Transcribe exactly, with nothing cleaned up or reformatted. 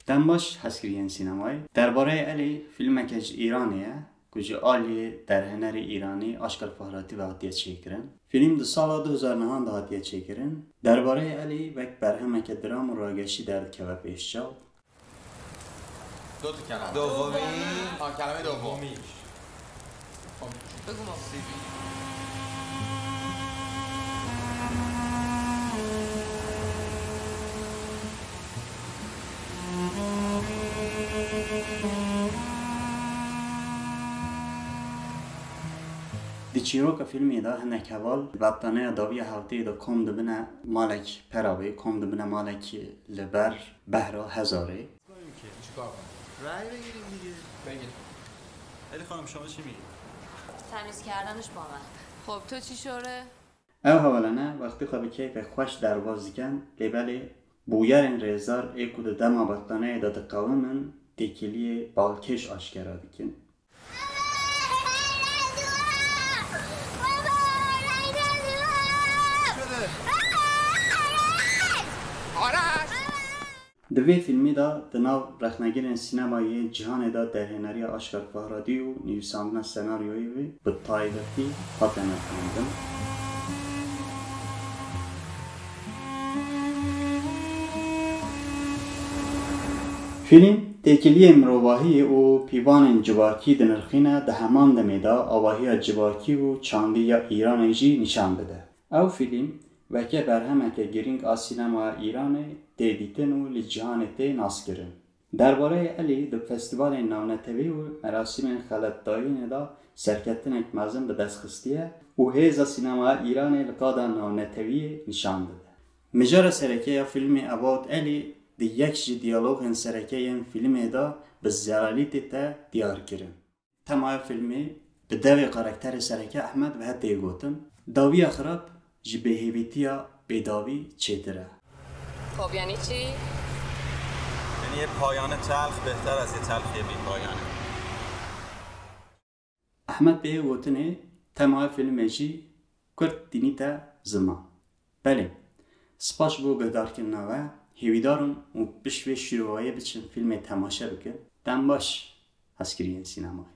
Dem baş hezkiriyên sînemayê. Derbareyê Elî filmeke ji Îranê ye ku ji aliyê derhênerê Îranî Aşkar Fahratî ve hatiye çêkirin. Fîlm di sala du hezar nehan de hatiye çêkirin. Derbareyê Elî wek berhemeke dram û rageşî derdikeve pêşçav. دو تا کلمه. دومی. آه، کلمه دوم. دومی. بگو ما. Di çîroka filmê de hinek heval di betlaneya dawiya hewteyê de kom dibine malek pera wê, kom dibine malek li ber behra hezarê. چیکار کنیم؟ رأی بگیریم دیگه. بگیر. علی خانم، شما چی میگید؟ تمیز کردنش با من. خب تو چی شوره؟ Ew hevalane wextê xwe bi keyfê xweş derbas dikin, lê belê bûyerên rêzdar ê ku di dema betlaneyê de diqewimin, têkiliyê balkêş aşkera dikin. Di vê fîlmê de di nav rexnegirên sînemayê yên cîhanê de derhêneriya Aşkar Fahradî û nivîsandina senaryoyê wê bi taybetî hate nirxandin. Fîlm têkiliyên mirovahiyê û pîvanên civakî dinirxîne, di heman demê de avahiya civakî û çandî ya Îranê jî nîşan dide. Ew fîlm weke berhemeke girîng a sînemaya Îranê tê dîtin û li cîhanê tê naskirin. Derbareyê Elî di festîvalên navnetewî û merasîmên xeletdayînê de serkeftinek mezin bi dest xistiye û hêza sînemaya Îranê li qada navnetewiyê nîşan dide. Mijara sereke ya fîlmê About Elî di yek ji diyalogên sereke yên fîlmê de bi zelalîtê te diyar kirin. Temaya fîlmê bi devê karakterê sereke Ehmed bi hetê gotin, dawiya xirab ji bêhêvîtiya bêdawî çêtir e. خب یعنی چی؟ یعنی یه پایان تلخ بهتر از یه تلخی بی‌پایانه. Ehmed bi hê gotinê temaya fîlmê jî kurt tînîte ziman. Belê, spas ji bo guhdarkirina we, hêvîdar im û pişt vê şîrovayê biçin fîlmê temaşe bikin. Dem baş, hezkiriyên sînemayê.